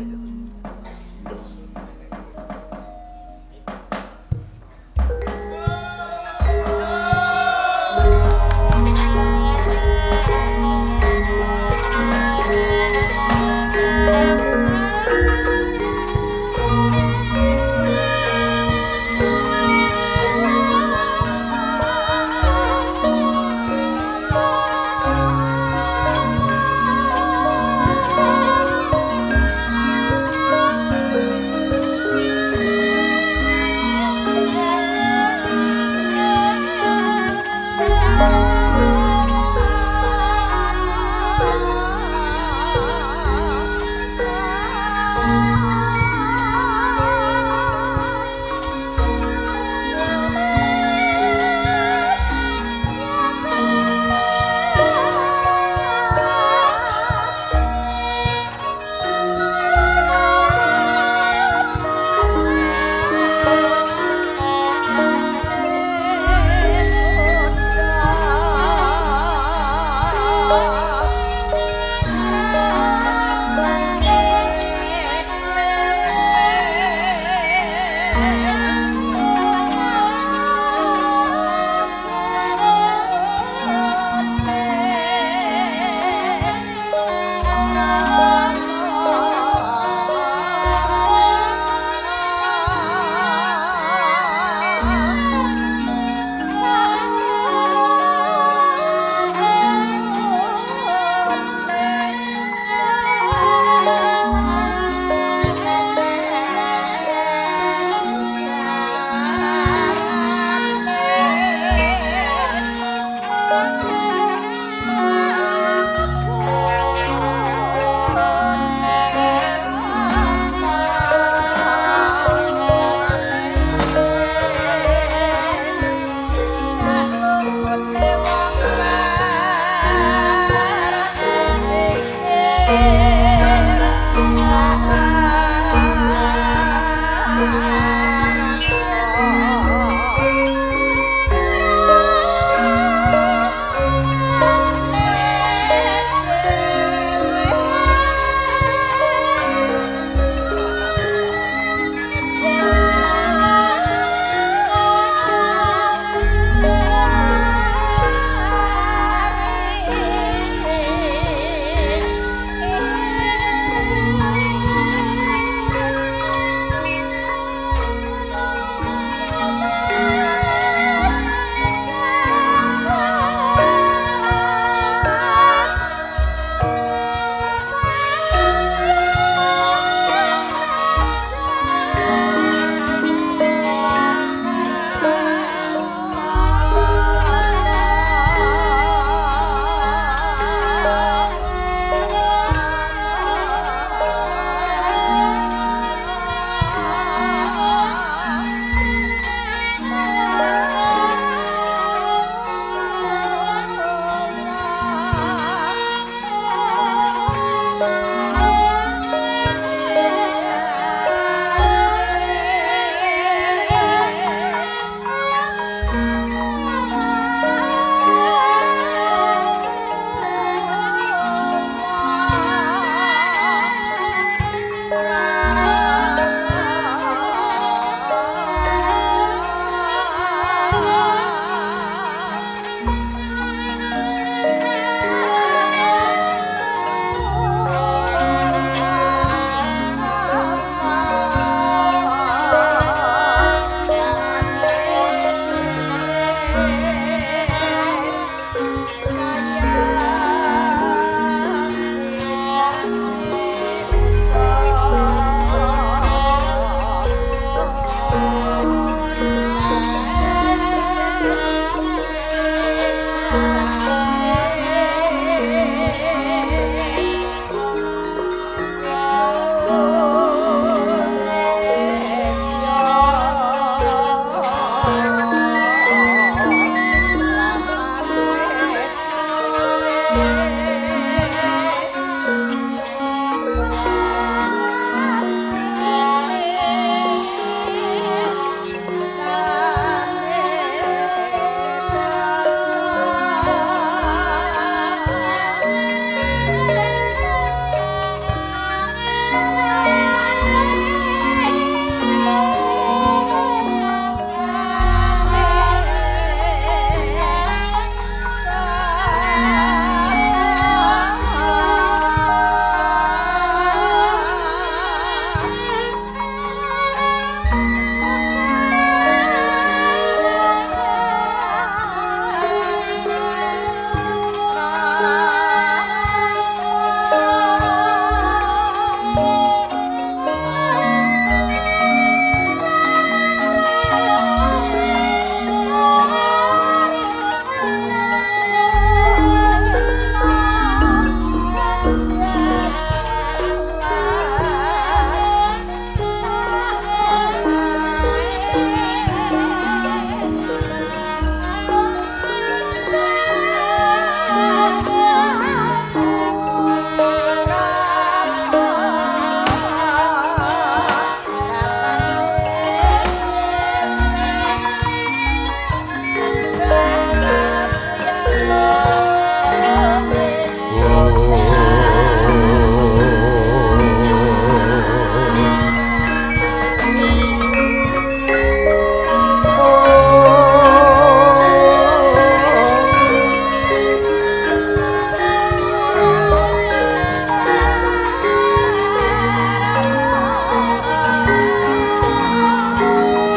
Oh.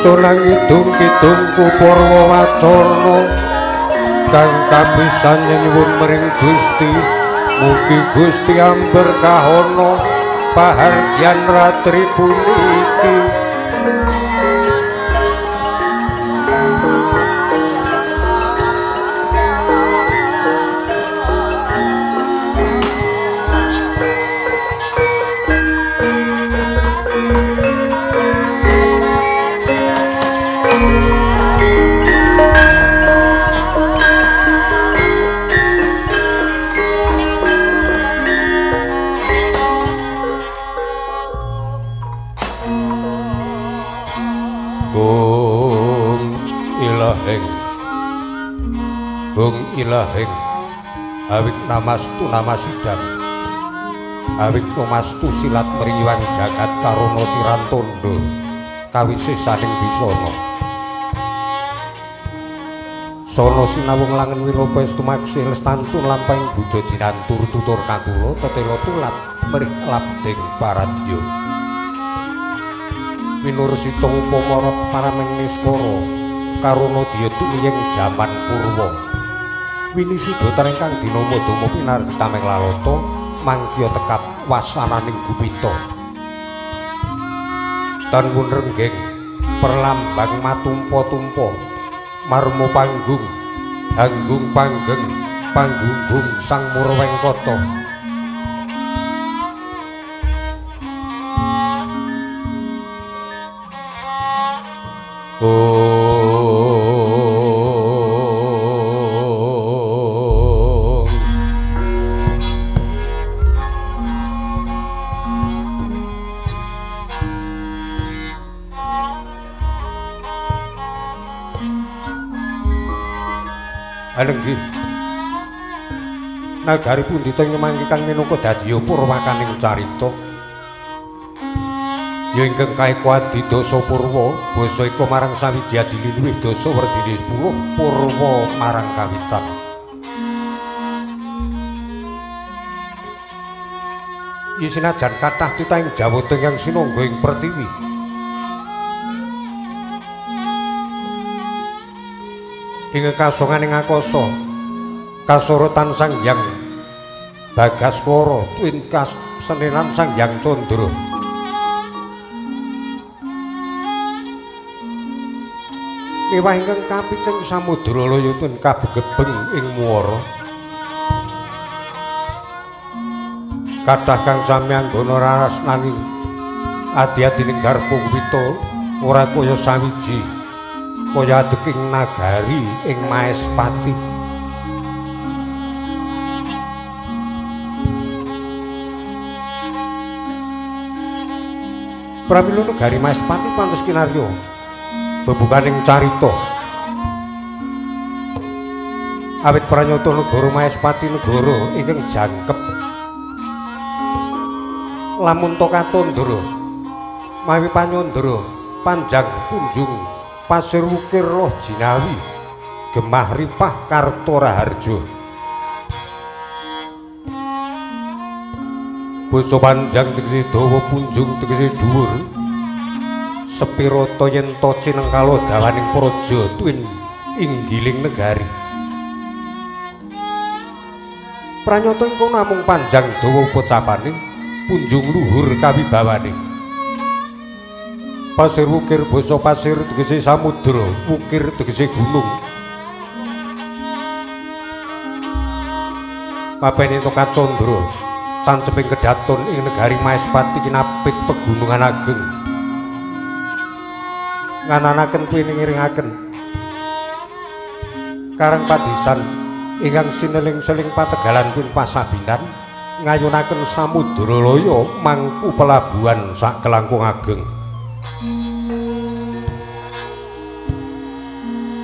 Sonang idung kidung kupurwa wacana kang kapisan nyuwun mring Gusti, mugi Gusti amberkahana pahargyan ratri puniki. Hung ilahing awik namastu namasidam awik nomastu silat mriwang jagat karana sirantondo kawisisaning bisana sono sinawung langen wilopa estumaksi lestantun lampahing buddha jinantur tutur katula tetela tulat mrik labding paradya winursita upama paraming niskara karana dya tumiyeng jaman purwa winisida tarengkang dinama dama pinarti tameng lalata mangkya tekap wasananing gupita tan wunrenggeng perlambang matumpa-tumpa marma panggung hanggung panggeng panggunggung sang murwengkata. Alenggih nagari pundhita nyemangki kang minangka dadya purwakaning carita ya ingkang kaeka adidasa purwa basa ika marang sawiji adili luwih dasa werdine 10 purwa marang kawitan. Isinajan kathah titahing jawata ingkang sinangga ing pertiwi ing kasonganing akasa kasorotan Sang Hyang Bagaskara tuwin kasenenan Sang Hyang Candra miwah ingkang kapiceng samudra laya tun kabegebeng ing muara kathah kang sami anggona raras nanging adi-adining garpa wita ora kaya sawiji kaya adeking nagari ing Maespati. Pramila negari Maespati pantes kinarya bebukaning carita. Awit pranyata negara Maespati negara ingkang jangkep lamun ta kacandra mawi panyandra panjang punjung pasir wukir loh jinawi gemah ripah karta raharja basa panjang tegese dawa punjung tegese dhuwur sepirata yen ta cinengkala dawaning praja tuwin inggiling negari pranyata ing kono namung panjang dawa pocapane punjung luhur kawibawane. Pasir wukir basa pasir tegese samudra, wukir tegese gunung. Mapene to kacandra tanceping kedaton ing negari Maespati kinapit pegunungan ageng. Ngananaken kuwi ngiringaken karang padisan ingkang sineling-seling pategalan pun pasabinan ngayunaken samudra laya mangku pelabuhan sak kelangkung ageng.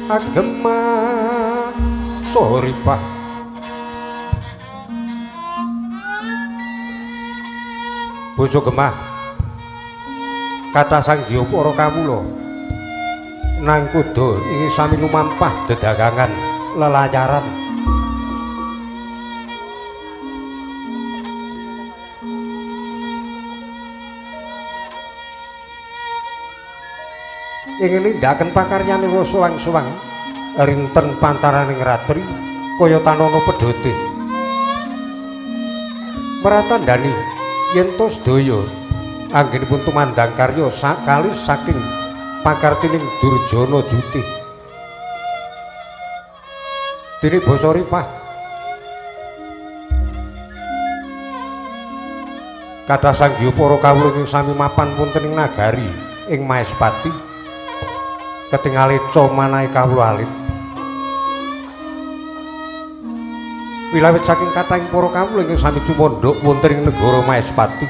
Agema saha ripah basa gemah kathah sanggiya para kawula nangkuda ing sami lumampah dedagangan lelayaran. Ingin nindakaken pakaryane sowang-sowang rinten pantaraning ratri kaya tanana pedhote. Meratandhani yen to sedaya anggenipun tumandang karya sakali saking pakartining Durjana Juti. Dene basa ripah kathah sanggiya para kawula ing sami mapan wonten ing nagari ing Maespati ketingal eca manahe kawula alit. Wilawit saking kathahing para kawula ingkang sami cumandhak wonten ing negara Maespati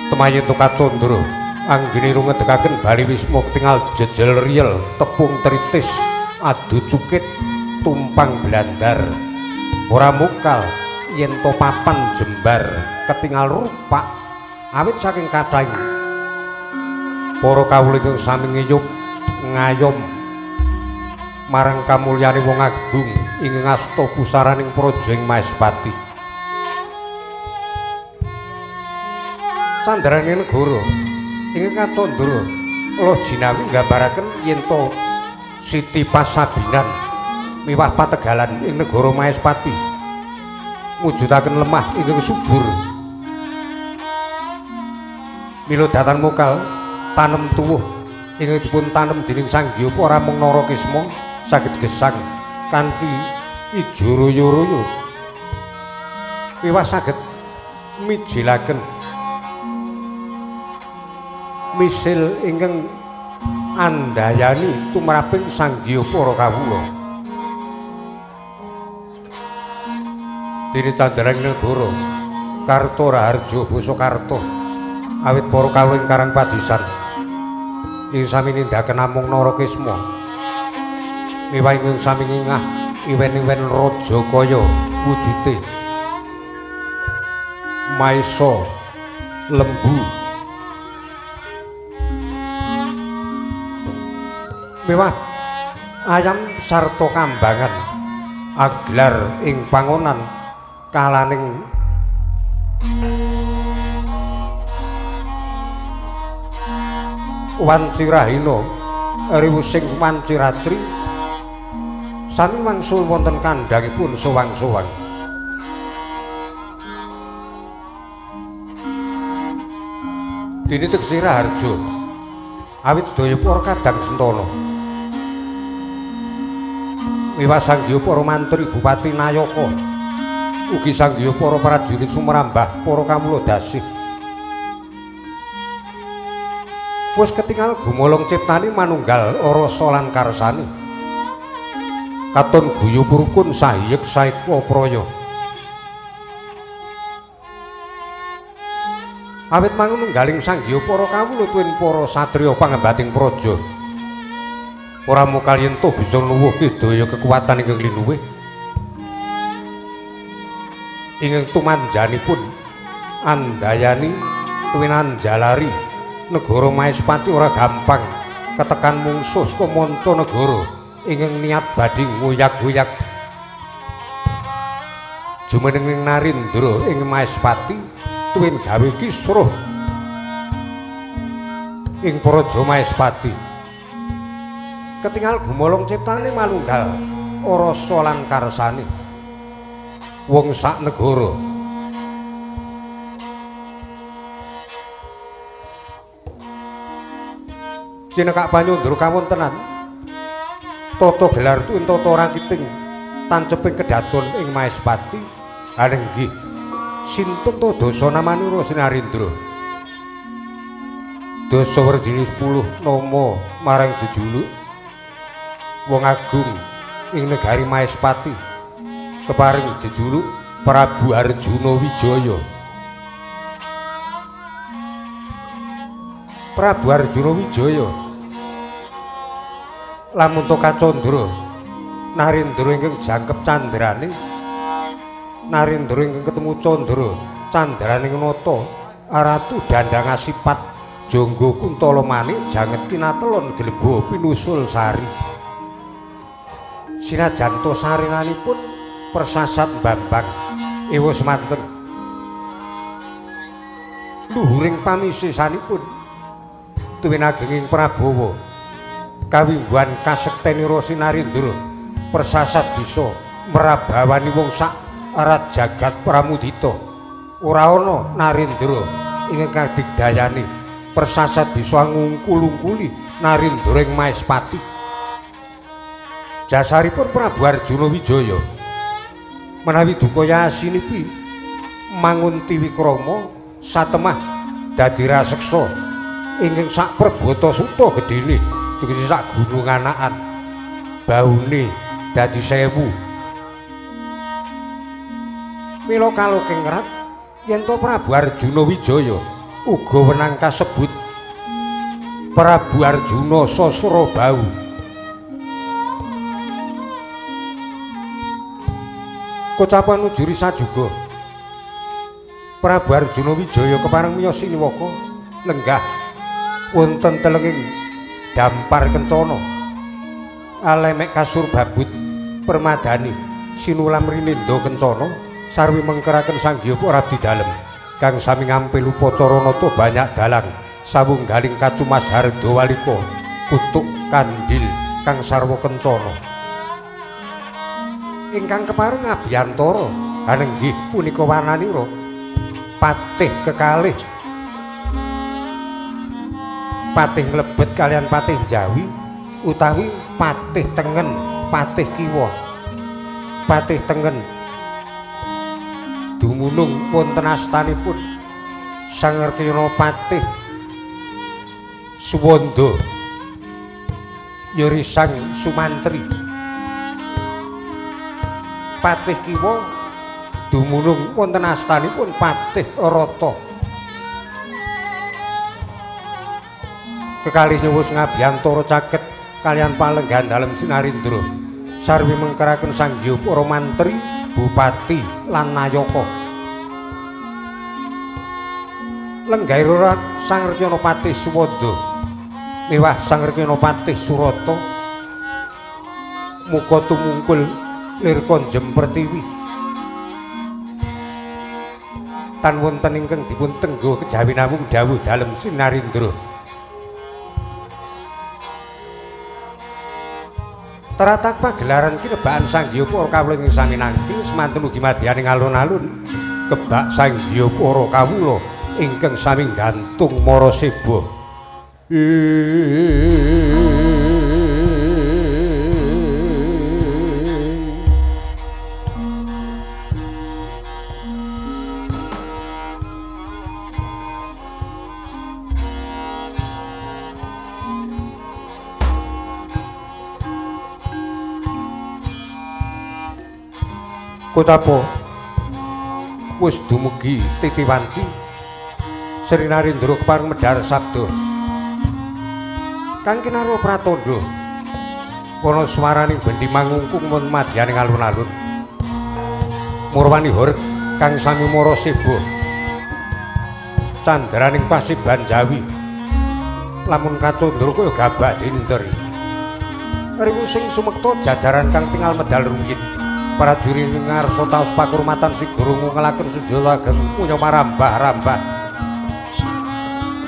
temayen Kacandra anggene ngedegaken bali wisma ketingal jejel riyel tepung teritis adu cukit tumpang blandar ora mukal yen to papan jembar ketingal rupak awit saking kathahing para kawula ingkang sami ngiyup ngayom marang kamulyane wong agung ing ngasta pusaraning praja ing Maespati. Candrane negara ing Kacandra loh jinawi nggambaraken yen to Siti Pasabinan miwah pategalan ing negara Maespati mujudaken lemah ingkang subur. Mila datan mokal tanem tuwuh ingkang dipun tanem dening Sang Hyang ora mung Narakisma saged gesang kanthi ijo royo-royo miwah saged mijilaken misil ingkang andayani tumraping Sang Hyang para kawula. Dene candraning negara Karta Raharja basa Karta awit para kawula ing Karang Padisan ing sami nindakaken namung Narakisma miwah ing sami ngingah iwen-iwen raja kaya wujute maesa lembu miwah ayam sarta kambangan aglar ing pangonan kalaning wancirahina riwusing wanciratri sami wangsul wonten kandhangipun sowang-sowang. Dene tegese raharja awit sedaya para kadang sentana miwah sanggiya para mantri bupati nayaka ugi sanggiya para prajurit sumrambah para kawula dasih wis ketingal gumolong ciptane manunggal rasa lan karsane katon guyub rukun sahiyek saeka praya. Awit manunggaling sanggiya para kawula tuwin para satriya pangembating praja ora mokal yen to bisa nuwuhke daya kekuatan ingkang linuwih ingkang tumanjanipun andayani tuwin anjalari negara Maespati ora gampang ketekan mungsuh saka manca negara ingkang niat badhe ngoyak-goyak jumeneng ing Narendra ing Maespati tuwin gawe kisruh ing praja Maespati. Ketingal gumolong ciptane manunggal rasa lan karsane wong sak negara. Cinekak panyundra kawontenan tata gelar tuwin tata rakiting tanceping kedaton ing Maespati anenggih sinten to dasa namanira Sinarendra dasa werdine 10 nama marang jejuluk wong agung ing negari Maespati keparing jejuluk Prabu Arjuna Wijaya. Prabu Arjuna Wijaya lamun to Kacandra Narendra ingkang jangkep candrane Narendra ingkang ketemu candra candraning nata ratu dandang asipat jangga kuntala manik janget kinatelon glebo pinusul sari. Sinajan to sarinanipun persasat Bambang ewa semanten luhuring pamisisanipun tuwin agenging Prabawa Kawingguhan kasektenira Sinarindra persasat bisa merabawani wong sak arat jagat Pramudita. Ora ana Narendra ingkang kadigdayane persasat bisa ngungkul-ungkuli Narendra ing Maespati. Jasaripun Prabu Arjuna Wijaya menawi duka yasinipi mangun tiwikrama satemah dadi raseksa ingkang sak perbata suta gedhene tegese sak gunung anakan baune dadi 1000. Mila kaloking rat yen to Prabu Arjuna Wijaya uga wenang kasebut Prabu Arjuna Sasrabahu. Kocapan ujuri sajuga Prabu Arjuna Wijaya kepareng miyos siniwaka lenggah wonten telenging dampar kencana alemek kasur babut permadani sinulam rinindha kencana sarwi mengkeraken Sang Hyang Para abdi dalem kang sami ngampil upacara nata banyak dalang sawunggaling kacumas harda walika kutuk kandil kang sarwa kencana. Ingkang kepareng abiyantara anenggih punika warnanira patih kekalih patih nglebet kalian patih Jawi utawi patih tengen patih kiwa. Patih tengen dumunung wonten astanipun Sang Rekina Patih Suwanda yuri Sang Sumantri. Patih kiwa dumunung wonten astanipun Patih Rata. Kekalih nyuwus ngabiyantara caket kalian palenggan dalem Sinarindra sarwi mengkeraken Sang Hyang Para mantri, bupati lan nayaka. Lenggahira Sang Rekina Patih Suwanda miwah Sang Rekina Patih Surata muka tumungkul lir konjem pertiwi tan wonten ingkang dipun tenggo kejawi namung dawuh dalem Sinarindra. Teratak pagelaran kinebakan Sang Hyang Para kawula ing sami nangkil semanten ugi madyaning alun-alun kebak Sang Hyang Para kawula ingkang sami gantung mara seba. Kocapo wis dumugi titi wanci Sri Narendra kepareng medhar sabda kang kinarwa pratandha ana swaraning bendi mangungkung mun madyaning alun-alun murwani horeg kang sami mara seba candraning pasiban Jawi lamun kacandra kaya gabak dinteri riwu sing sumekta jajaran kang tingal medal rumiyin prajurit ngarsa caos pakurmatan siguru ngelaken sejala ageng punya marambah-rambah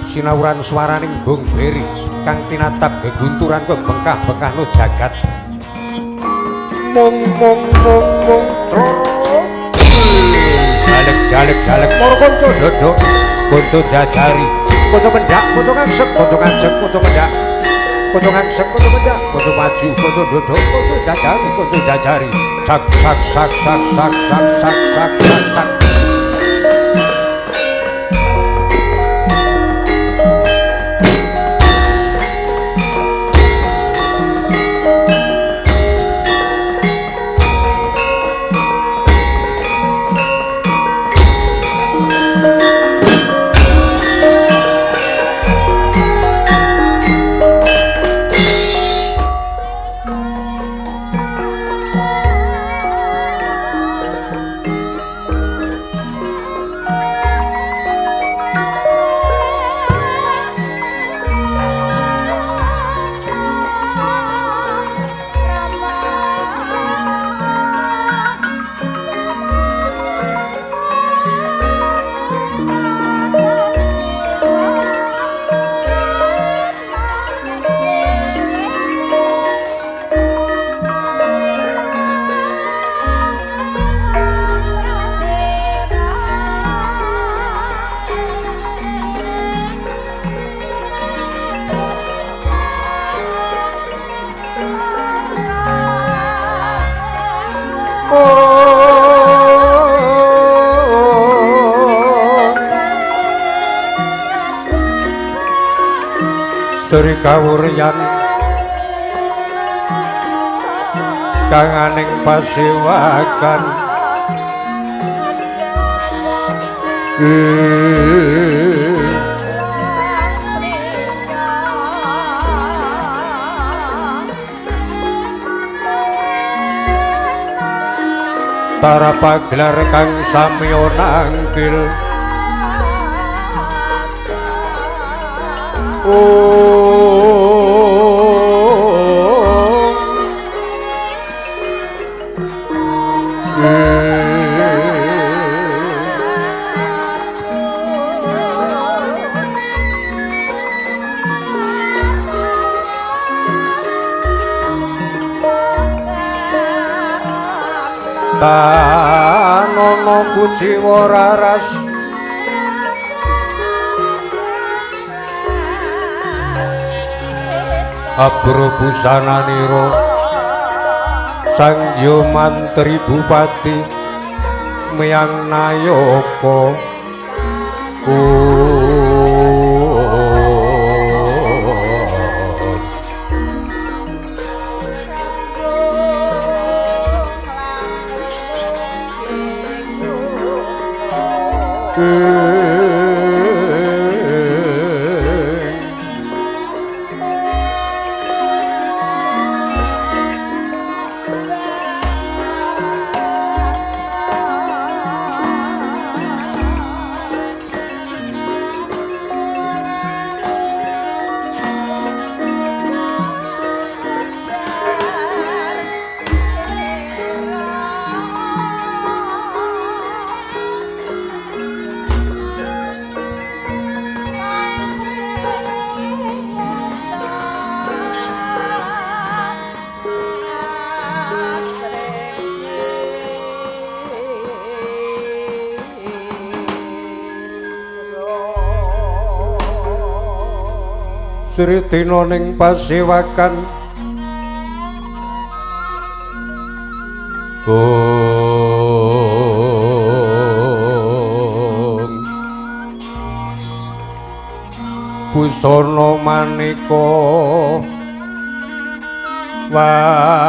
sinawuran swaraning gong beri kang tinatap gegunturan bengkah-bengkahno jagat mung mung mung mung crot jalek jalek jalek moro kanca dodok kanca jajari kanca mendak kanca ngangsek kanca ngangsek kanca mendak kanca ngangsek kanca mendak kanca maju kanca dodok kanca jajari kanca jajari sak sak sak sak sak sak sak sak sak sak. Sri kawuryan kanganing pasewakan Tara paglar kang samya nangkil Tanono kuciwa raras Abro busananira Sang Hyang Mantri Bupati Miyang Nayaka. Sritina ning pasewakan Ong busana maneka warna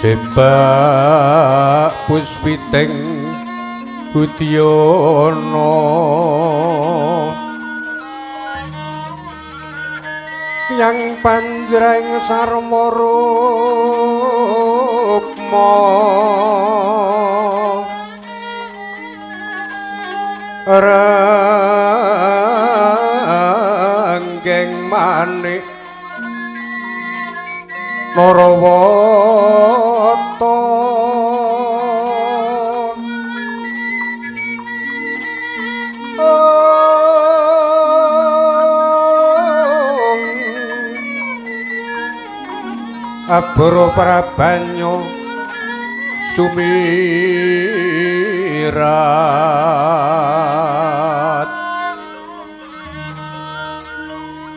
Sebab puspiting budyana yang panjreng sarma rukma ranggeng manik Narawata. Abara prabanyo sumirat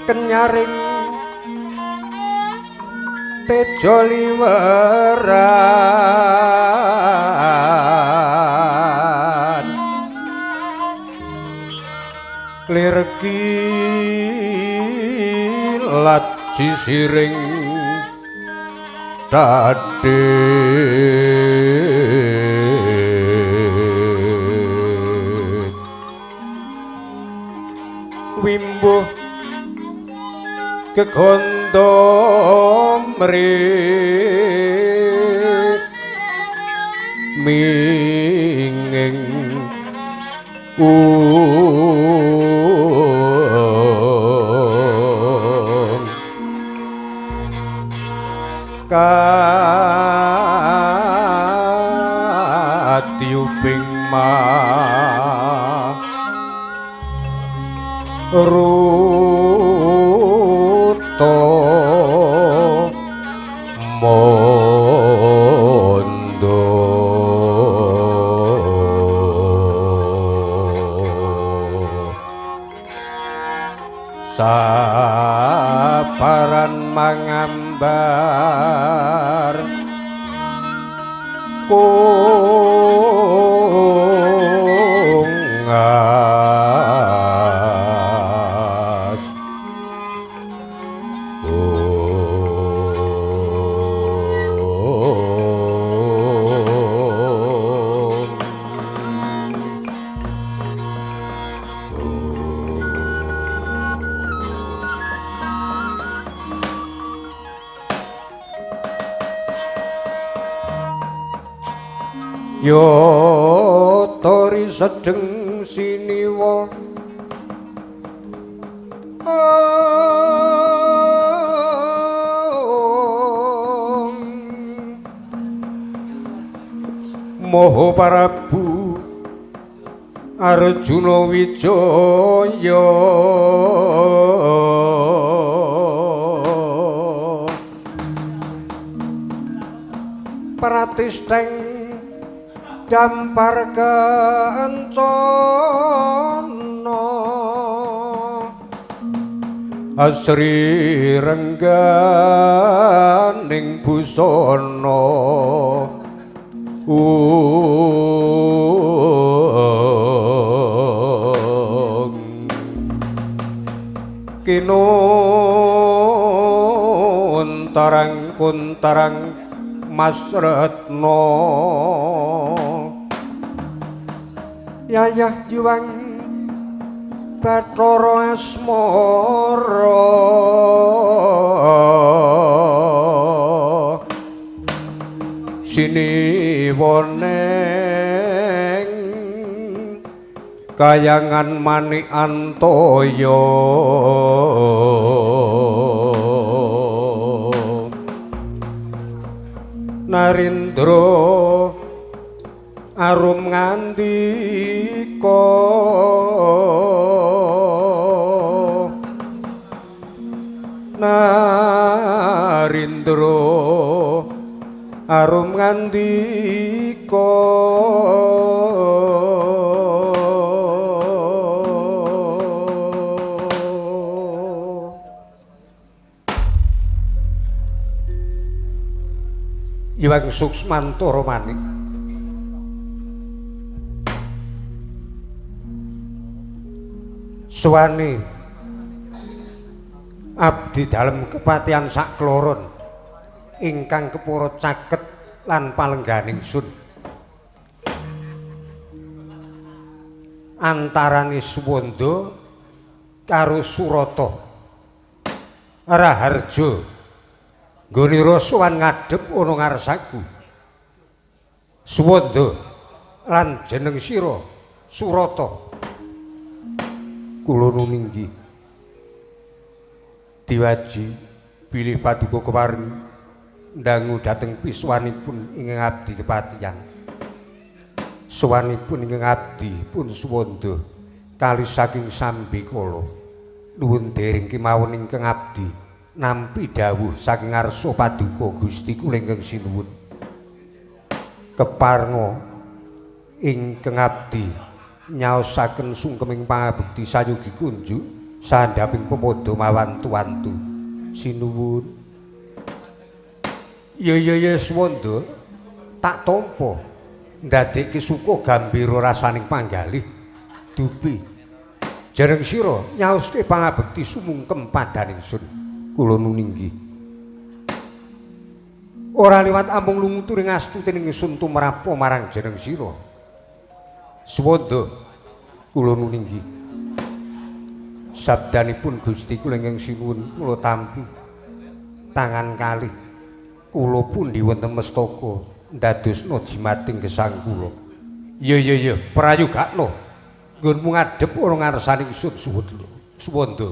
kenyaring tejo liweran lir kilat sisiring dadi wimbuh kegondo mri minging katiuping ma ruta mondo. Kongas. Yo tori sedeng siniwa Moho Prabu Arjuna Wijaya Pratisteng dampar kencana asri rengganing busana kinun tarang kuntarang Mas Retno Yayah Juwang Bathara Asmara siniwoneng kayangan manik antaya Narindra arum ngandika Narindra arum ngandika Iwang Suksmantara manik suwane abdi dalem kepatihan sakloron ingkang kepara caket lan palengganing sun antarane Suwanda karo Surata Raharja nggonira sowan ngadhep ana ngarsaku Suwanda lan jeneng sira Surata. Kula nuninggi diwaji bilih paduka keparing ndangu dhateng piswanipun ingkang abdi kepatihan. Sowanipun ingkang abdi pun Suwanda kalih saking sambikala. Nuwun dering kemawon ingkang abdi nampi dawuh saking ngarsa paduka Gusti kula ingkang sinuwun. Keparnga ingkang abdi nyaosaken sungkeming pangabekti sayogi kunjuk sandhaping pemodo mawantu-wantu. Sinuwun. Ya ya ya Suwanda, tak tampa ndadekke suka gambira rasaning panggalih dupi. Jeneng sira nyaoske pangabekti sumungkem padaning sun. Kula nuninggi. Ora liwat amung lumuturing astuting ingsun tumrapa marang jeneng sira. Suwanda, kula nuninggi. Sabdanipun Gusti kula ingkang sinuwun kula tampi tangan kalih. Kula pundi wonten mestaka ndadosna jimating gesang kula. Iya iya iya, prayogakno. Nggonmu ngadhep ana ngarsane ingsun Suwanda.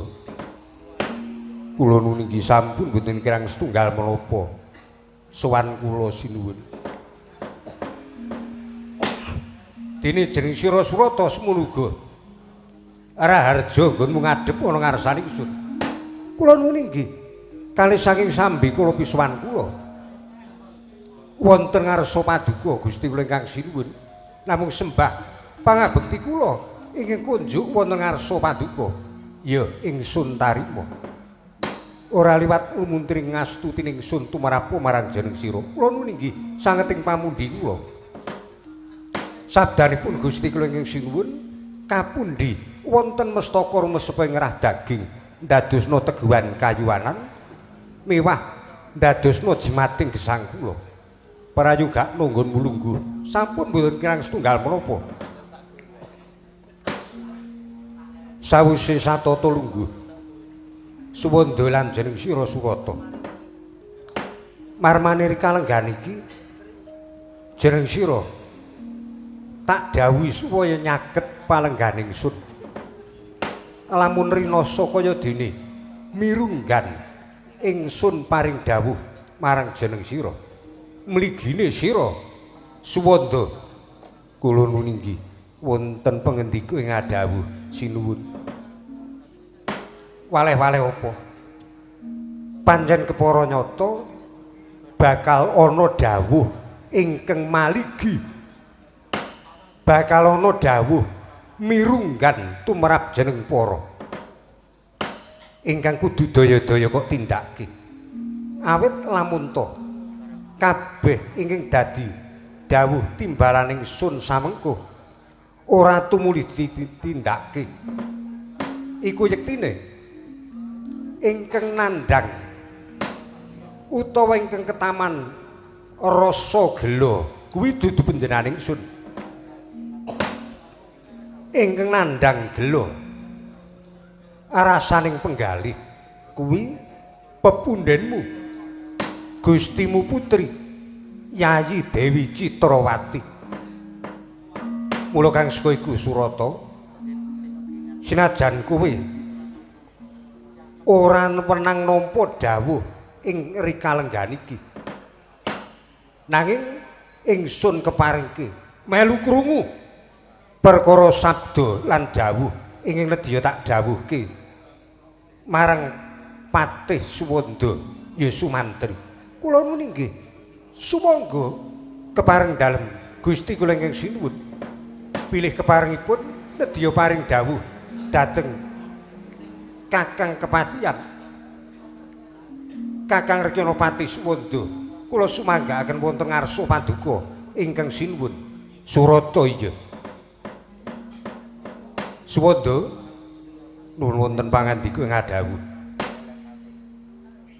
Kula nuninggi sampun mboten kirang setunggal menapa. Sowan kula sinuwun. Dene jeneng sira Surata semono uga. Raharja nggonmu ngadhep ana ngarsane ingsun. Kula nuninggi kalih saking sambikala pisuwan kula. Wonten ngarsa paduka Gusti kula ingkang sinuwun namung sembah pangabekti kula ingkang kunjuk wonten ngarsa paduka. Ya ingsun tarima. Ora liwat lumuntring ngastuti ningsun tumrap marang jeneng sira. Kula nuwun inggih sanget ing pamundi kula. Sabdanipun Gusti kula ingkang sinuwun kapundi wonten mestaka rumesepa ing ngrah daging ndadosna teguhan kayuwanan miwah ndadosna jimating gesang kula. Prayoga nunggun mulungguh sampun mboten kirang setunggal menapa. Sawise satata lungguh suwanda lan jeneng sira Surata. Marmane kalenggan iki jeneng sira tak dawuhi supaya nyaket palenggan ingsun. Lamun rinasa kaya dene mirunggan ingsun paring dawuh marang jeneng sira. Mligine sira Suwanda kula nuwun inggih wonten pangendika ing adhawuh sinuwun. Waleh-waleh apa? Pancen kepara nyata bakal ana dawuh ingkang maligi. Bakal ana dawuh mirunggan tumrap jeneng para. Ingkang kudu daya-daya kok tindakake. Awit lamun ta kabeh ingkang dadi dawuh timbalaning sun samengko ora tumuli ditindakake. Iku yektine ingkang nandhang utawa ingkang ketaman rasa gela kuwi dudu panjenengan ingsun. Ingkang nandhang gela rasaning penggalih kuwi pepundhenmu Gustimu putri Yayi Dewi Citrawati. Mula kang saka iku Surata sinajan kowe ora wenang nampa dawuh ing rikalenggan iki, nanging ingsun keparingke melu krungu perkara sabda lan dawuh ingkang nedya tak dawuhke marang Patih Suwanda ya Sumantri. Kula nuwun inggih sumangga kepareng dalem Gusti kula ingkang sinuwun bilih keparengipun nedya paring dawuh dhateng Kakang Kepatihan Kakang Rekyana Pati Suwanda. Kula sumanggaaken wonten ngarsa paduka ingkang sinuwun. Surata iya Suwanda nuwun wonten pangandika ing adhawuh.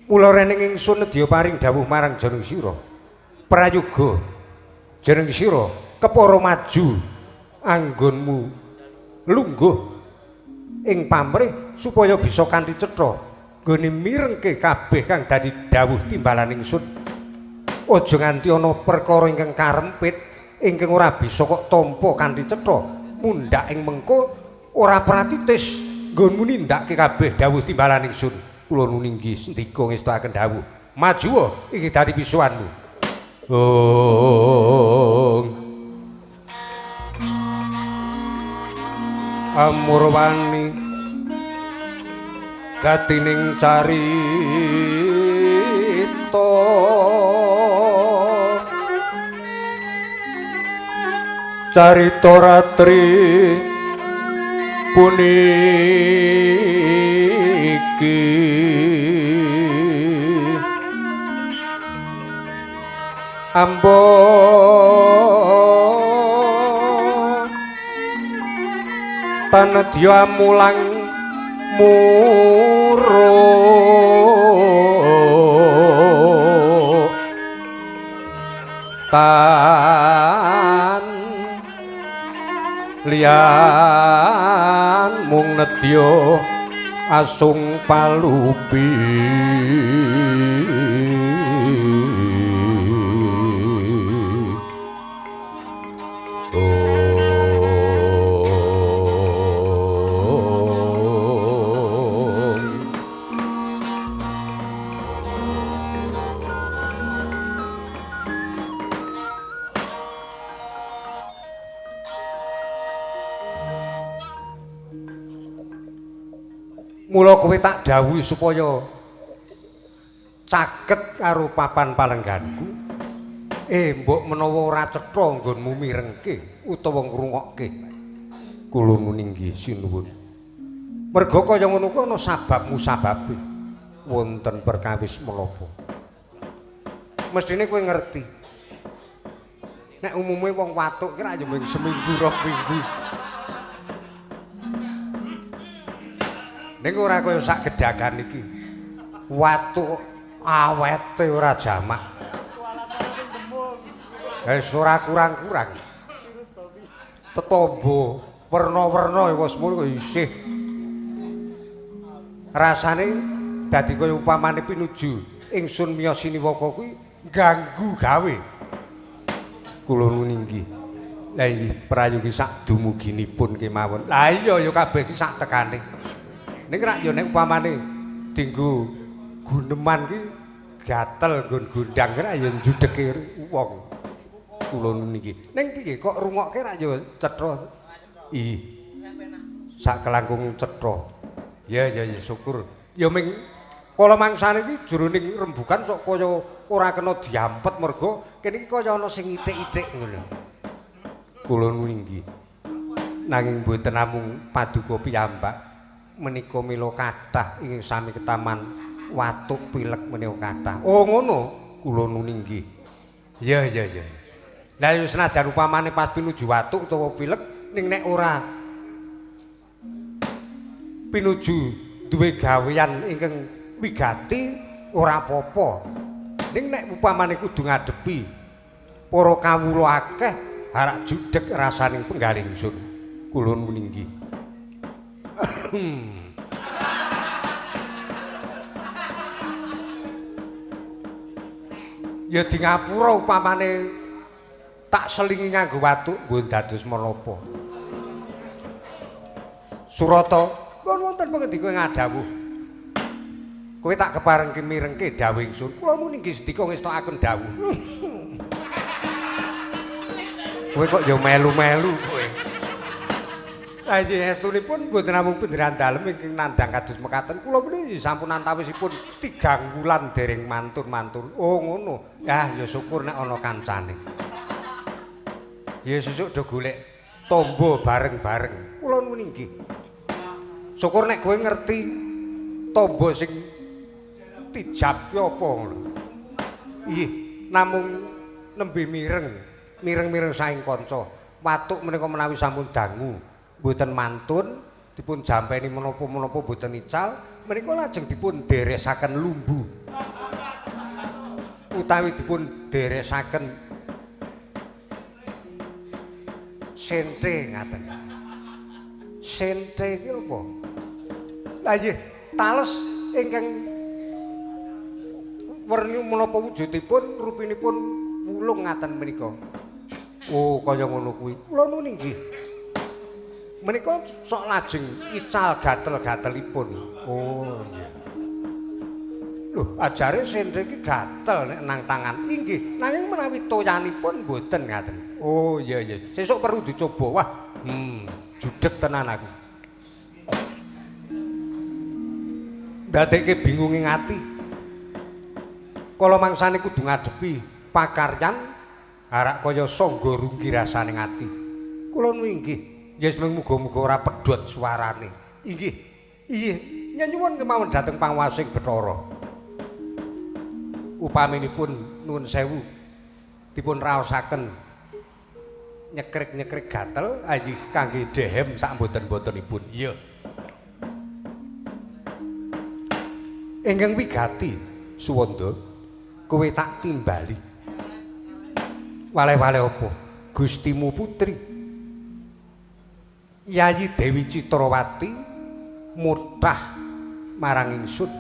Mula rening ingsun nedya paring dawuh marang jeneng sira. Prayoga jeneng sira kepara maju anggonmu lungguh ing pamrih supaya bisa kanthi cetha nggone mirengke kabeh kang dadi dawuh timbalan ingsun. Aja nganti ana perkara ingkang karempit ingkang ora bisa kok tampa kanthi cetha mundhak ing mengko ora pratitis nggonmu nindakake kabeh dawuh timbalan ingsun. Kula nuwun inggih sendika ngestokaken dawuh. Majuwa iki dadi pisuwanmu. Ong Amurwani gatining carita carita ratri puniki ambo tanedya mulang muruk tan liyan mung nedya asung palupi. Mula kowe tak dawuhi supaya caket karo papan palengganku. Mbok menawa ora cetha nggonmu mirengke utawa ngrungokke. Kula nuwun inggih sinuwun. Merga kaya ngono kuwi ana sabab musababe. Wonten perkawis menapa? Mesthine kowe ngerti. Nek umume wong watuk ki ra ya mung seminggu rong minggu. Ning ora kaya sak gedagan iki. Watuk awete ora jamak. Wis ora kurang-kurang. Tetombo werna-werna wis mung isih. Rasane dadi kaya upamane pinuju ingsun miyos siniwaka kuwi ganggu gawe. Kula nuwun inggih. Lah inggih prayogi sak dumuginipun kemawon. Lah iya ya kabeh iki sak tekane. Ning rak ya nek upamane dinggo guneman ki gatel nggon gondang rak ya njudheke wong. Kula nuwun inggih. Ning piye kok rungokke rak ya cetha. Ih. Sak kelangkung cetha. Ya ya ya syukur. Ya ming kala mangsane iki jroning rembugan sok kaya ora kena diampet mergo kene iki kaya ana sing ithik-ithik ngono. Kula nuwun inggih. Nanging mboten namung paduka piyambak menika mila kathah ing sami ketaman watuk pilek menika kathah. Oh ngono, kula nuwun inggih. Ya ya ya. Lah ya senajan upamane pas pinuju watuk utawa pilek ning nek ora pinuju duwe gawean ingkang wigati ora apa-apa. Ning nek upamane kudu ngadepi para kawula akeh harak judheg rasaning penggalih ingsun. Kula nuwun inggih. Ya di ngapura upamane tak selingi nganggo watuk mbon dados menapa. Surata pun wonten pangendika ing adawuh. Kowe tak keparengke mirengke dawuh ingsun. Kula muni nggih sendika ngestokaken dawuh. Kowe kok ya melu-melu kowe. Lah inggih estunipun mboten namung panjenengan dalem ingkang nandhang kados mekaten. Kula muni sampun antawisipun 3 wulan dereng mantun-mantun. Oh ngono. Ah ya syukur nek ana kancane. Ya sesuk do golek tombo bareng-bareng. Kula nuwun inggih. Syukur nek kowe ngerti tombo sing tijab ki apa ngono. Inggih, namung nembe mireng, mireng-mireng saking kanca. Watuk menika menawi sampun dangu, mboten mantun, dipun jampeni menapa-menapa mboten ical, menika lajeng dipun deresaken lumbu. Utawi dipun deresaken sente ngaten. Sente iki apa? Lah nggih, tales ingkang werni menapa wujudipun rupinipun wulung ngaten menika. Oh, kaya ngono kuwi. Kula nuwun inggih. Menika sok lajeng ical gatel-gatelipun. Oh, nggih. Lho, ajare sente iki gatel nek nang tangan. Inggih, nanging menawi toyanipun mboten ngaten. Oh, iya iya. Sesuk perlu dicoba. Wah, judheg tenan aku. Ndadekke bingunge ati. Kala mangsane kudu ngadepi pakaryan harak kaya sangga runggi rasane ati. Kula nuwun inggih, ya mung muga-muga ora pedhot suarane. Inggih. Inggih, nyuwun kemawon dhateng panguwasing Bathara. Upaminipun nuwun sewu dipun raosaken nyekrik-nyekrik gatel ayi kangge dehem sak mboten-mbotenipun. Iya. Ingkang wigati Suwanda, kowe tak timbali. Wale-wale apa? Gustimu putri Yayi Dewi Citrawati murtah marang ingsun.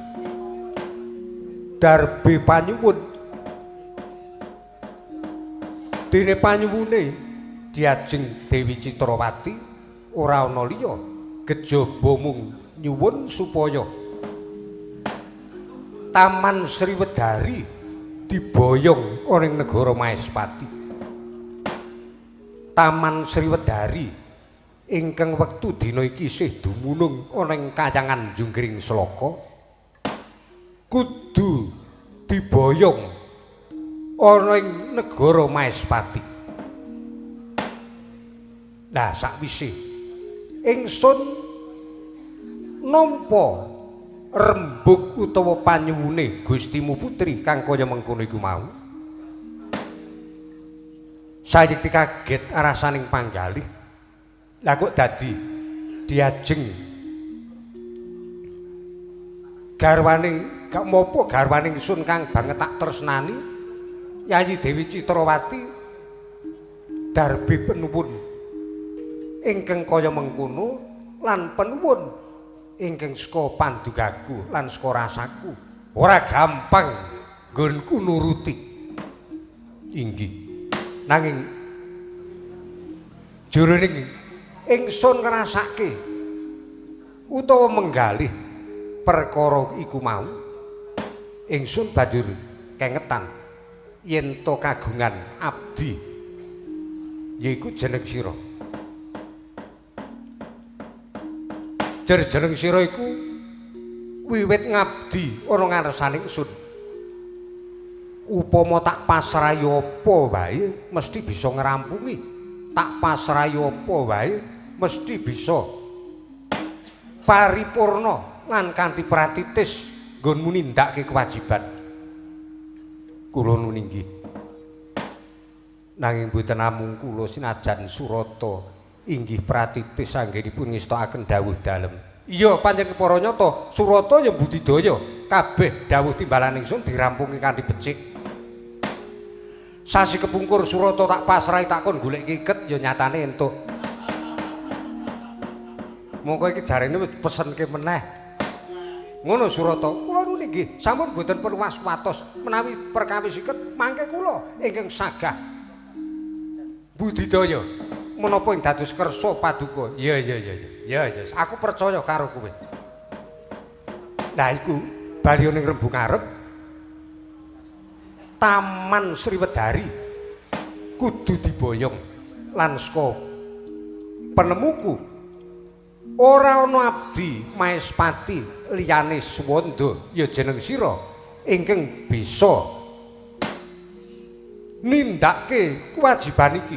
Darbe panyuwun. Dene panyuwune diajeng Dewi Citrawati ora ana liya kejaba mung nyuwun supaya Taman Sriwedari diboyong ana ing negara Maespati. Taman Sriwedari ingkang wektu dina iki isih dumunung ana ing kayangan Junggring Sloka kudu diboyong ana ing negara Maespati. Lah sakwise ingsun nampa Rembug utawa panyuwune Gustimu Putri kang kaya mengkono iku mau. Sayekti kaget rasaning panggalih. Lah kok dadi diajeng garwane gak mopo garwane ingsun kang banget tak tresnani Yayi Dewi Citrawati darbi penuwun ingkang kaya mengkono lan penuwun ingkang saka pandugaku lan saka rasaku ora gampang nggonku nuruti. Inggih, nanging jroning ingsun ngrasake utawa menggalih perkara iku mau, ingsun banjur kengetan yen to kagungan abdi yaiku jeneng sira. Jer jeneng sira iku wiwit ngabdi ana ngarsane ingsun. Upama tak pasrahi apa wae mesti bisa ngrampungi, tak pasrahi apa wae mesti bisa paripurna lan kanthi pratitis nggonmu nindakake kewajiban. Kula nuwun inggih. Nanging boten namung kula sinajan Surata inggih pratitis anggenipun ngestokaken dawuh dalem. Iya pancen para nyata Surata ya budidaya, kabeh dawuh timbalan ingsun dirampungi kanthi becik. Sasi kepungkur Surata tak pasrahi tak kon golek iket ya nyatane entuk. Mongko iki jarene wis pesenke meneh. Ngono Surata, kula nuwun inggih, sampun boten perlu was-watos menawi perkawis iket mangke kula ingkang sagah budidaya menapa ing dados kersa paduka. Iya iya iya iya iya, aku percaya karo kowe. Lah iku bali ning rembug arep Taman Sriwedari kudu diboyong lan saka penemuku ora ana abdi Maespati liyane Suwanda ya jeneng sira ingkang bisa nindakake kewajiban iki.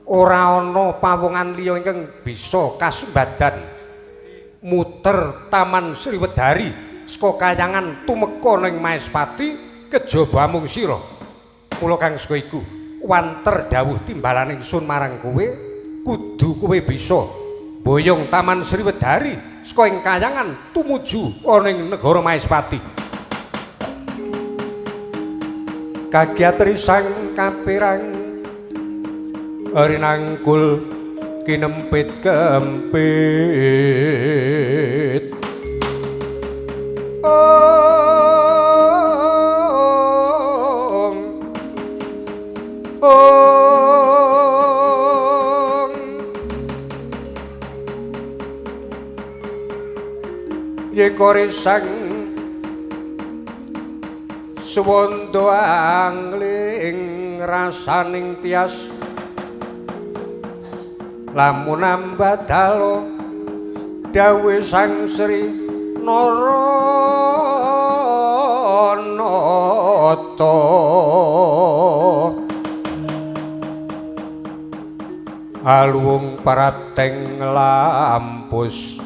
Ora ana pawongan liya ingkang bisa kasembadan muter Taman Sriwedari saka kayangan tumeka ning Maespati kejaba amung sira. Mula kang saka iku wanter dawuh timbalan ingsun marang kowe, kudu kowe bisa boyong Taman Sriwedari saka ing kayangan tumuju ana ing negara Maespati. Kagiatri sang kapirang rinangkul kinempit kempit. Ong ong yekore sang Suwanda angling rasaning tias lamun ambadalo dawuh Sang Sri Naranata. Aluwung parateng lampus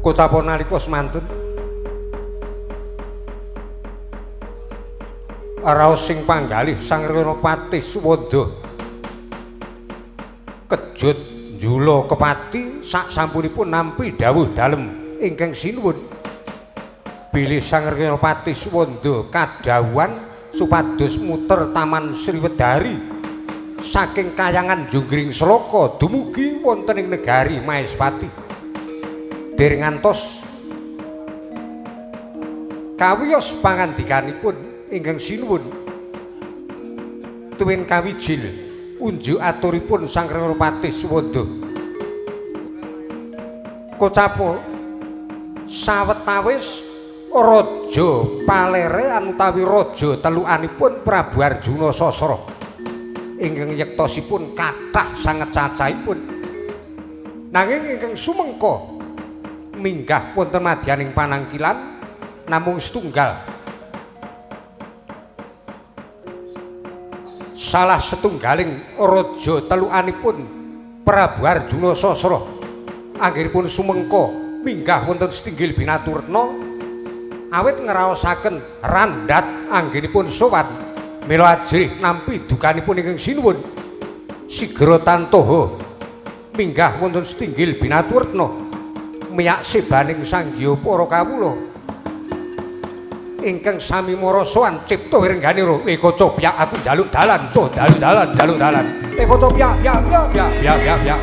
kocapon nalika semantun raos sing panggalih Sang Renopati Suwanda kejut njula kepati sak sampunipun nampi dawuh dalem ingkang sinuwun bilih Sang Renopati Suwanda kadhawuhan supados muter Taman Sriwedari saking kayangan Junggring Sloka dumugi wonten ing negari Maespati. Dereng ngantos kawiyos pangandikanipun ingkang sinuwun tuwin kawijil unjuk aturipun Sang Renopati Suwanda. Kocapo sawetawis raja palerean utawi raja telukanipun Prabu Arjuna Sasra ingkang yektosipun kathah sanget cacahipun, nanging ingkang sumengko minggah wonten madyaning panangkilan Namung setunggal. Salah setunggaling raja telukanipun Prabu Arjuna Sasra anggenipun sumengka minggah wonten setinggil binaturna awit ngraosaken randhat anggenipun sowan mila ajrih nampi dukanipun ingkang sinuwun sigra tantoha minggah wonten setinggil binaturna miyak sebaning sangya para kawula ingkang sami mara sowan cipta wirengganira eka copyak aku njaluk dalan co dalu dalan njaluk dalan eka copyak ya ya ya ya ya ya.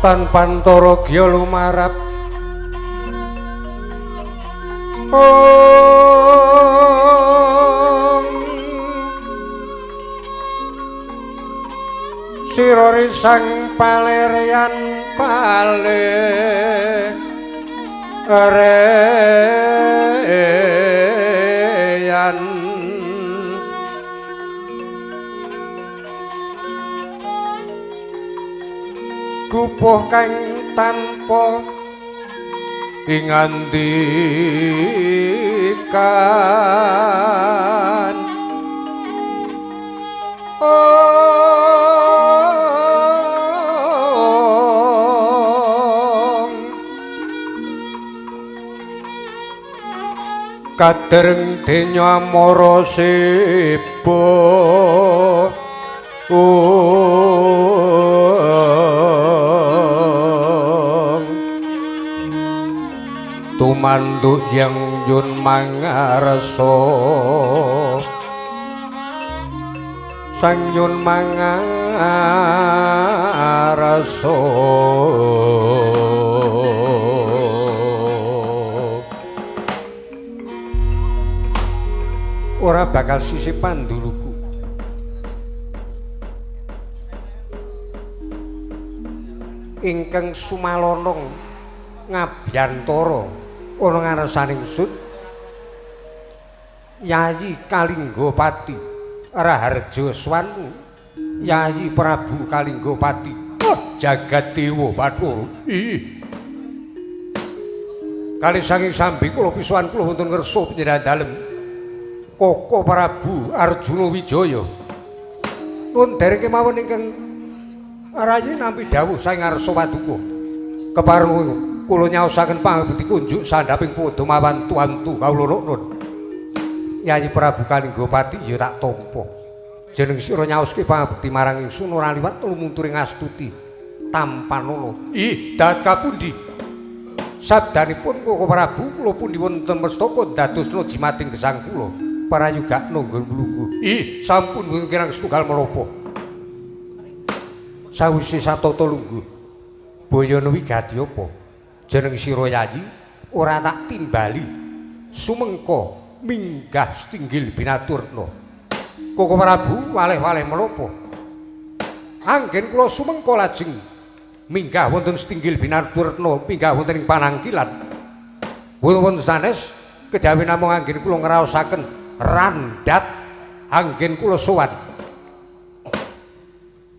Tan pantara gya lumarap ong sira risang palerean palerean gupuh kang tanpa ingandikan ong kadereng denya amara seba tumanduk yang yun mangarsa sang yun mangarsa ora bakal sisih panduluku ingkang sumalonong ngabyantara ana ngarsaning sun Yayi Kalinggapati Raharja Swanu Yayi Prabu Kalinggapati oh, jagat dewa Bathara ih kalih saking sambi kula pisuwan kula wonten ngersa panjenengan dalem Koko Prabu Arjuna Wijaya nuwun dereng kemawon ingkang rayi nampi dawuh saking ngarsa paduka kepareng kula nyaosaken pangabekti kunjuk sandhaping padha mawan tuantu kawula nun. Yayi Prabu Kalinggapati ya tak tampa. Jeneng sira nyaoske pangabekti marang ingsun ora liwat lumunturing astuti tampanana. Ih, dat kapundi? Sabdanipun Koko Prabu kula pundi wonten mestaka dadosna jimating gesang kula. Prayugakna nggon mlungguh. Ih, sampun mboten kirang setunggal menapa. Sawise satata lungguh, boyana wigati apa? Jeneng sira Yayi ora tak timbali sumengka minggah setinggil binaturna. Koko Prabu waleh-waleh menapa? Anggen kula sumengko lajeng minggah wonten setinggil Binarturetna, minggah wonten ing panangkilan. Wonten sanes kejawi namung anggen kula ngraosaken randhat anggen kula sowan.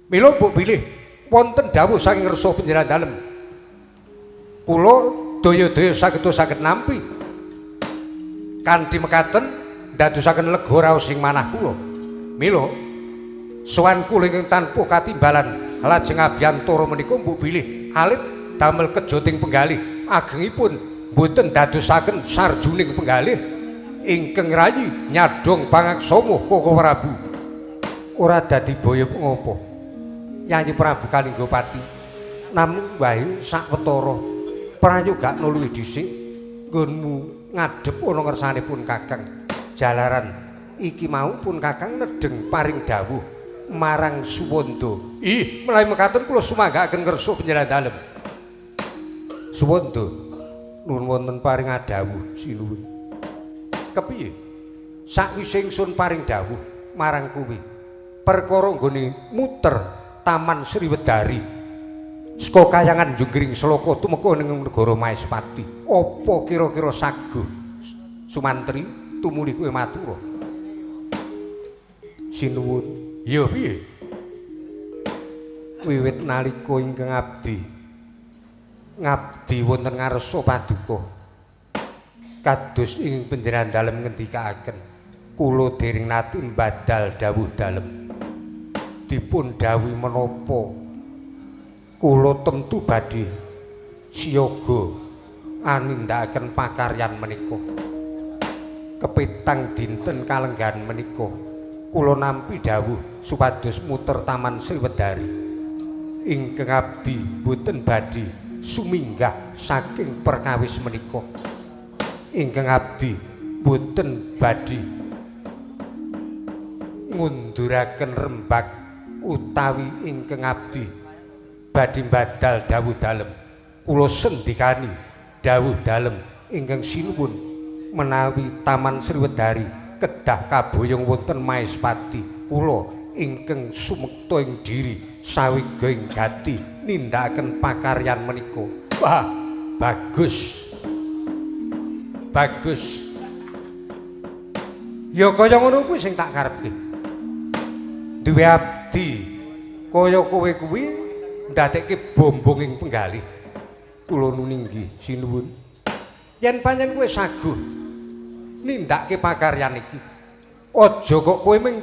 Mila mbok bilih wonten dawuh saking ngersa panjenengan dalem. Kula daya-daya saged saged nampi. Kanthi mekaten ndadosaken lega raos ing manah kula. Mila sowan kula ingkang tanpa katimbalan lajeng abiyantara menika mbok bilih alit damel kejoting penggalih agengipun mboten dadosaken sarjuning penggalih ingkang rayi nyadhong pangaksama Koko Prabu. Ora dadi boyo ngopo Yayi Prabu Kalinggapati namung wae sawetara prayogakno luwih dhisik nggonmu ngadhep ana ngersanipun Kakang. Jalaran iki mau pun Kakang nedheng paring dawuh marang Suwanda. Ih, menawi mekaten kula sumanggaaken ngersa panjenengan dalem. Suwanda nuwun wonten paring adhawuh sinuwun. Kepiye? Sakwise ingsun paring dawuh marang kowe perkara nggone muter Taman Sriwedari saka kayangan Junggring Sloka tumeka ning negara Maespati. Apa kira-kira saguh Sumantri tumuli kowe matura? Sinuwun. Ya piye? Wiwit nalika ingkang abdi ngabdi wonten ngarsa paduka kados ing panjenengan dalem ngendikaaken kula dereng nate mbadal dawuh dalem. Dipun dawuhi menapa kula tentu badhe siyaga anindakaken pakaryan menika. Kepitang dinten kalenggahan menika kula nampi dawuh supados muter Taman Sriwedari. Ingkang abdi boten badhe suminggah saking perkawis menika. Ingkang abdi boten badhe ngunduraken rembag utawi ingkang abdi badhe mbadal dawuh dalem. Kula sendikani dawuh dalem ingkang sinuwun menawi Taman Sriwedari kedah kaboyong wonten Maespati. Kula ingkang sumekta ing diri sawiga ing gati nindakaken pakaryan menika. Wah, bagus. Bagus. Ya kaya ngono kuwi sing tak karepke. Duwe abdi kaya kowe kuwi ndadekke bombong ing penggalih. Kula nuninggi sinuwun. Yen pancen kowe saguh nindakke pakaryan iki, aja kok kowe mung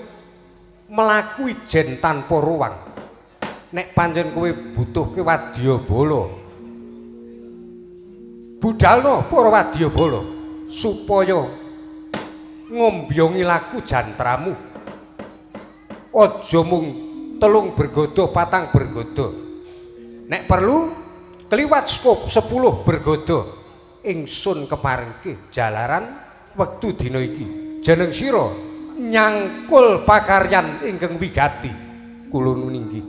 mlaku ijen tanpa ruang. Nek pancen kowe butuhke wadyabala, budalno para wadyabala supaya ngombyongi laku jantramu. Aja mung 3 bergodo 4 bergodo. Nek perlu kliwat skop 10 bergodo. Ingsun keparengke jalaran wektu dina iki jeneng sira nyangkul pakaryan ingkang wigati. Kula nuninggi.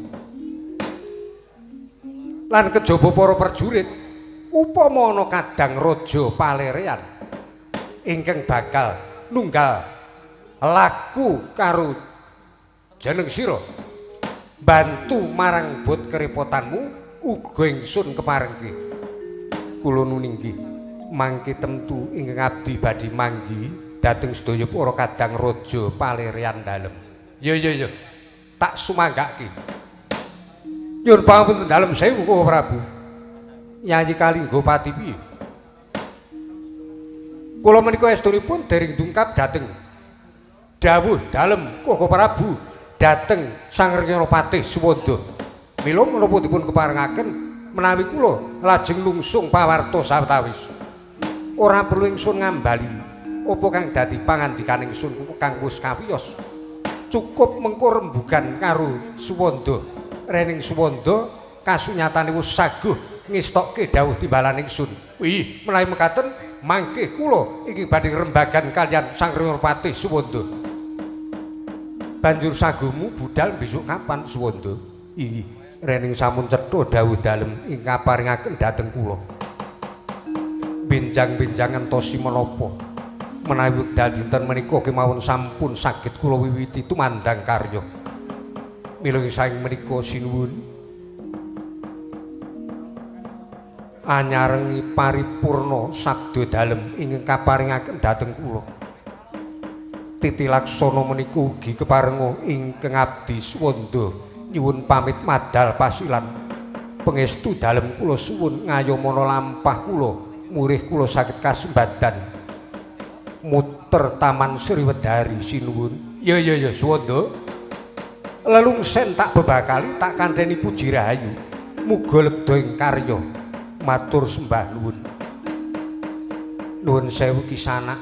Lan kejaba para prajurit upama ana kadang raja palerean ingkang bakal nunggal laku karo jeneng sira bantu marang bot kerepotanmu uga ingsun keparengke. Kula nuninggi mangke tentu ingkang abdi badhe manggi dhateng sedaya para kadang raja palerean dalem. Ya ya ya, tak sumanggake. Nyuwun pangapunten dalem sewu Koko Prabu. Yayi Kalinggapati piye? Kula menika estunipun dereng dungkap dhateng dawuh dalem Koko Prabu dhateng Sang Rengkana Patih Suwanda. Mila menapa dipun keparengaken menawi kula lajeng nungsung pawarta sawetawis. Ora perlu ingsun ngambali apa kang dadi pangandikaning ingsun kang wis kawiyos. Cukup mengko rembugan karo Suwanda. Rening Suwanda kasunyatane wis saguh ngestokke dawuh timbalan ingsun. Wih, menawi mekaten mangke kula iki badhe rembagan kaliyan Sang Rengkana Patih Suwanda. Banjur saguhmu budal besok kapan Suwanda? Ih, rening sampun cetha dawuh dalem ingkang kaparingaken dhateng kula. Benjang-benjang ngentosi menapa? Menawi wekdal dinten menika kemawon sampun saged kula wiwiti tumandang karya. Mila saking menika sinuwun anyarengi paripurna sabda dalem ingkang kaparingaken dhateng kula. Titi laksana menika ugi keparenga ingkang abdi Suwanda nyuwun pamit madal pasilan. Pangestu dalem kula suwun ngayomana lampah kula murih kula saged kasembadan muter Taman Sriwedari sinuwun. Ya ya ya Suwanda. Lelungsen tak bebakali tak kandhani puji rahayu. Muga lebda ing karya. Matur sembah nuwun. Nuwun sewu kisanak.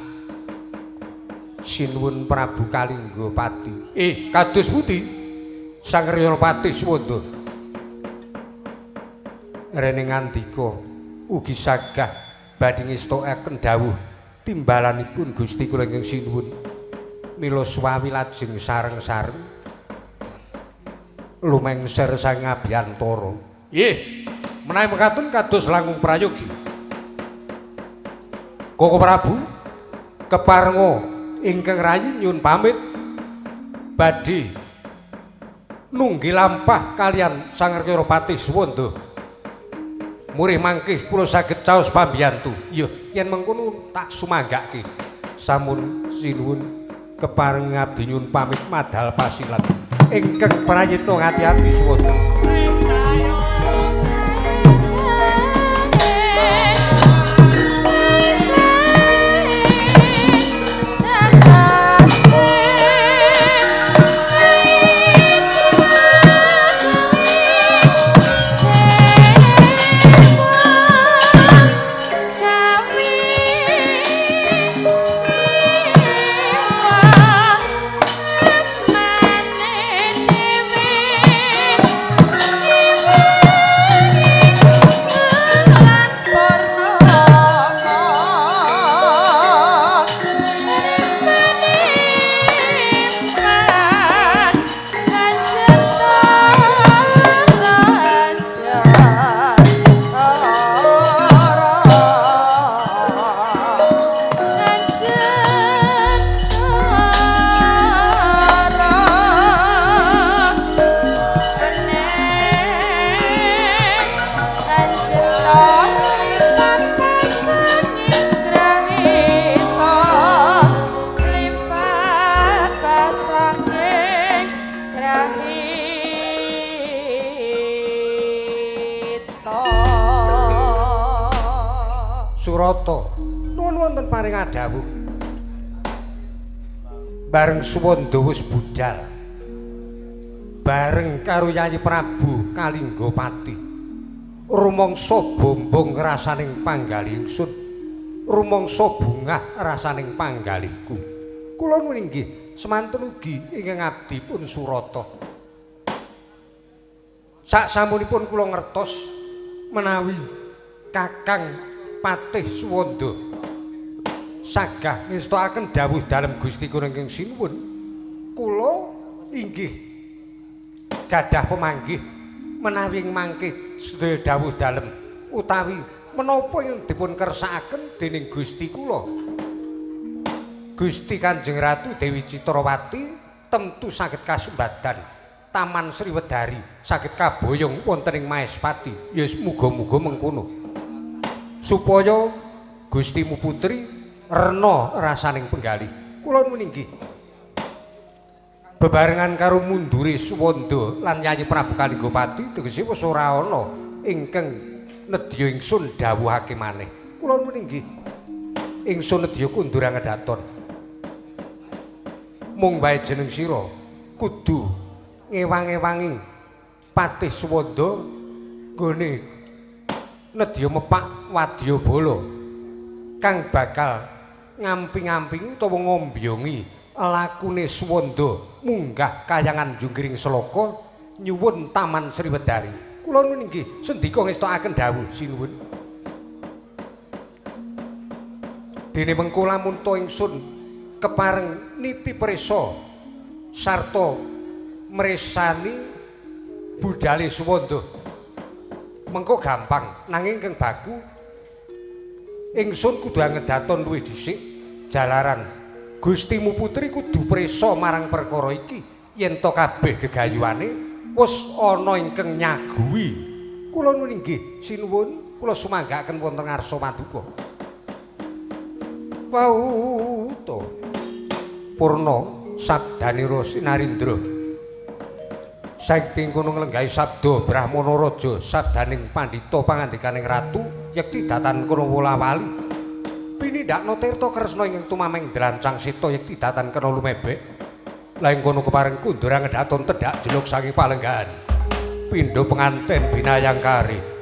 Sinuwun Prabu Kalinggapati. Kados pundi? Sang Ryanapati Suwanda. Rene ngandika ugi sagah badhe ngestokaken dawuh timbalanipun Gusti kula ingkang sinuwun. Mila suwawi lajeng sareng-sareng lumengser sang abiyantara. Nggih, menawi mekaten kados langkung prayogi. Koko Prabu keparenga ingkang rayi nyuwun pamit badhe nunggi lampah kalian Sang Ryanapati Suwanda. Murih mangkih kula saged caos pambiyantu. Ya, yen mengkono tak sumanggake. Sampun sinuwun kepareng abdi nyuwun pamit madal pasilan. Ingkang prayitna ngati-ati Suwanda. Surata nuwun wonten paring adhawuh. Bareng Suwanda wis budhal bareng karo Yayi Prabu Kalinggapati. Rumangsa bombong rasaning panggalih ingsun, rumangsa bungah rasaning panggalihku. Kula nuwun inggih semanten ugi ingkang abdi pun Surata. Sak samunipun kula ngertos menawi Kakang Patih Suwanda sagah ngestokaken dawuh dalem Gusti kula ingkang sinuwun, kula inggih gadah pemanggih menawi mangke sedaya dawuh dalem utawi menapa ingkang dipun kersakaken dening Gusti kula Gusti Kanjeng Ratu Dewi Citrawati tentu saged kasembadan Taman Sriwedari saged kaboyong wonten ing Maespati. Ya muga-muga mengkono supaya Gustimu putri rena rasaning penggalih. Kula nuwun inggih bebarengan karo mundure Suwanda lan Yayi Prabu Kalinggapati tegese wis ora ana ingkang nedya ingsun dawuhake maneh. Kula nuwun inggih ingsun nedya kundur angedaton. Mung wae jeneng sira kudu ngewang-ewangi Patih Suwanda nggone nedya mepak wadyabala kang bakal ngamping-ampingi utawa ngombyongi lakune Suwanda munggah kayangan Junggiring Selaka nyuwun Taman Sriwedari. Kula nuwun inggih sendika ngestokaken dawuh sinuwun. Dene mengko lamun ta ingsun kepareng niti prisa sarta mresani budhale Suwanda mengko gampang, nanging ingkang baku ingsun kudu angedaton luwih dhisik Jalaran Gustimu putri kudu prisa marang perkara iki yen to kabeh gegayuhane wis ana ingkang nyaguhi. Kula nuwun inggih sinuwun, kula sumanggaaken wonten ngarsa paduka. Pauta purna sabdanira Sinarindra. Saekti kono nglenggahi sabda Brahmana raja sabdaning pandhita pangandikaning ratu yekti datan kono wolawali. Pinindakna tirta kresna ingkang tumameng drancang seta yekti datan kena lumebek. Lah ing kono kepareng kundur ngedaton tedhak jeluk saking palenggahan. Pindha penganten binayangkari.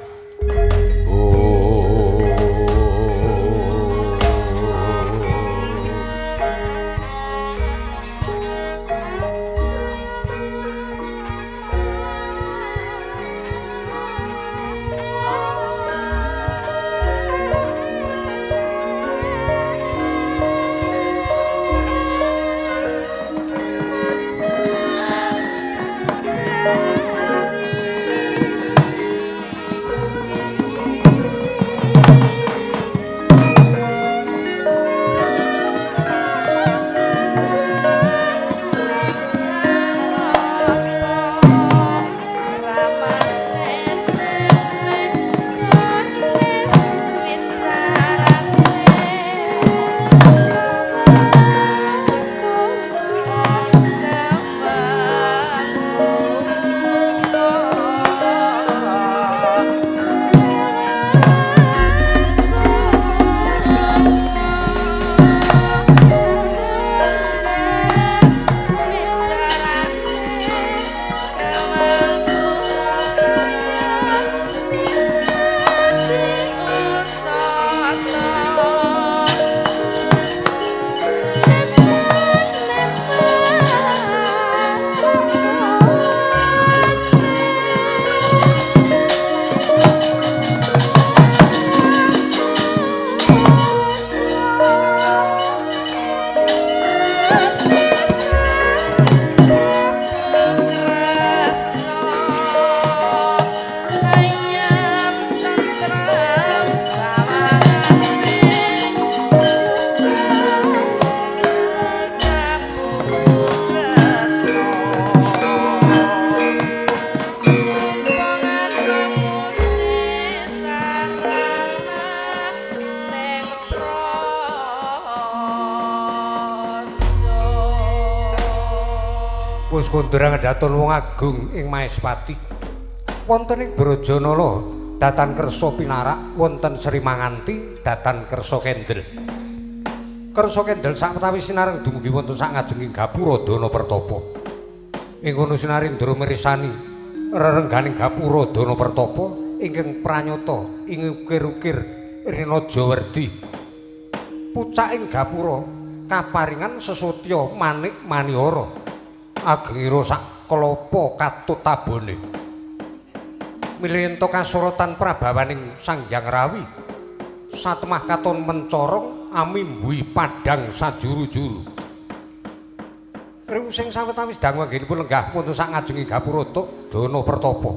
Wis kondhang daton wong agung ing Maespati. Wonten ing Brajanala datan kersa pinarak wonten Sri Manganti datan kersa kendel. Kersa kendel sawetawis sinareng dumugi wonten sak ngajenging gapura Dana Pertapa. Ing kono Sinarindra mirsani rerengganing gapura Dana Pertapa ingkang pranyata ing ukir-ukir Rinaja Werdi. Pucaking gapura kaparingan sesotya manik manihara. Agengira sak klapa katut tabone. Milih ento kasorotan prabawaning Sang Hyang Rawi. Satemah katon mencorong amimbuhi padhang sajuru-juru. Riwu sing sawetawis dangu anggenipun lenggah wonten sak ngajenging gapura Dana Pertapa.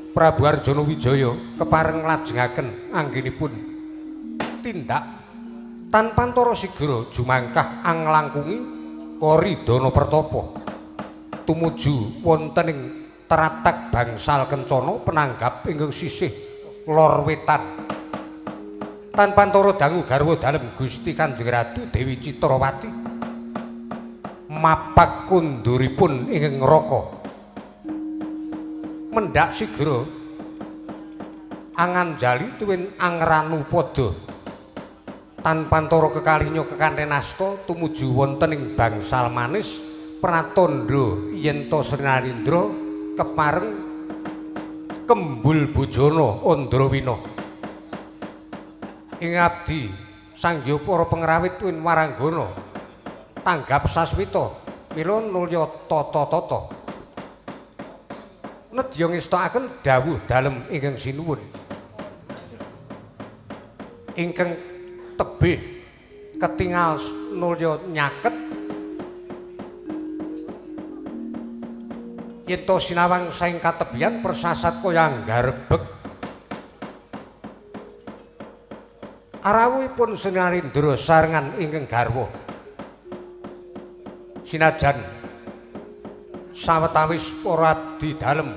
Prabu Arjuna Wijaya kepareng nglajengaken anggenipun tindak tanpa antara sigra jumangkah anglangkungi kori Dana Pertapa. Tumuju wonten ing teratak bangsal kencana penanggap ingkang sisih lor wetan. Tanpa antara dangu garwa dalem Gusti Kanjeng Ratu Dewi Citrawati mapak kunduripun ingkang neraka. Mendhak sigra anganjali tuwin angranu pada. Tanpa antara kekalinya kekanten asta tumuju wonten ing bangsal manis pratandha yen to Srinarindra kepareng kembul bojona Andrawina. Ing abdi sangya para pengrawit tuwin waranggana tanggap saswita mila nulya tata-tata. Nedya ngestakaken dawuh dalem ingkang sinuwun. Ingkang tebih ketingal nulya nyaket yen to sinawang saing katebian persasat kaya nggarebeg. Arawuhipun Sri Narendra sarengan ingkang garwa. Sinajan sawetawis para abdi dalem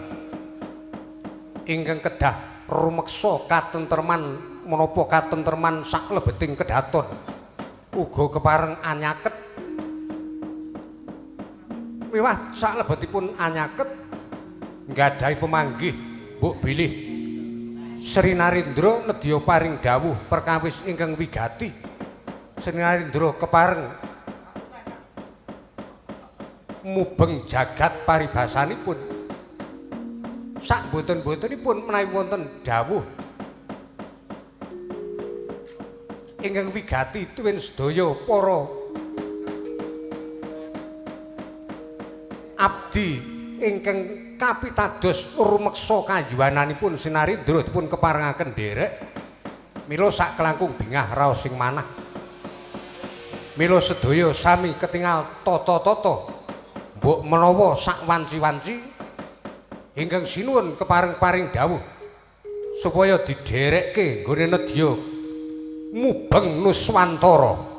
ingkang kedah rumeksa katentreman menapa katentreman saklebeting kedaton uga kepareng anyaket miwah saklebetipun anyaket nggadahi pemanggih mbok bilih Sri Narendra nedya paring dawuh perkawis ingkang wigati. Sri Narendra kepareng mubeng jagat paribasanipun sak boten-botenipun menawi wonten dawuh ingkang wigati tuwin sedaya para abdi ingkang kapitados rumeksa kayuwananipun Sri Narendra dipun keparengaken nderek mila sak kelangkung bingah raos sing manah mila sedaya sami ketingal tata-tata mbok menawa sak wanci-wanci ingkang sinuwun kepareng paring dawuh supaya didherekke nggone nedya mubeng nuswantara.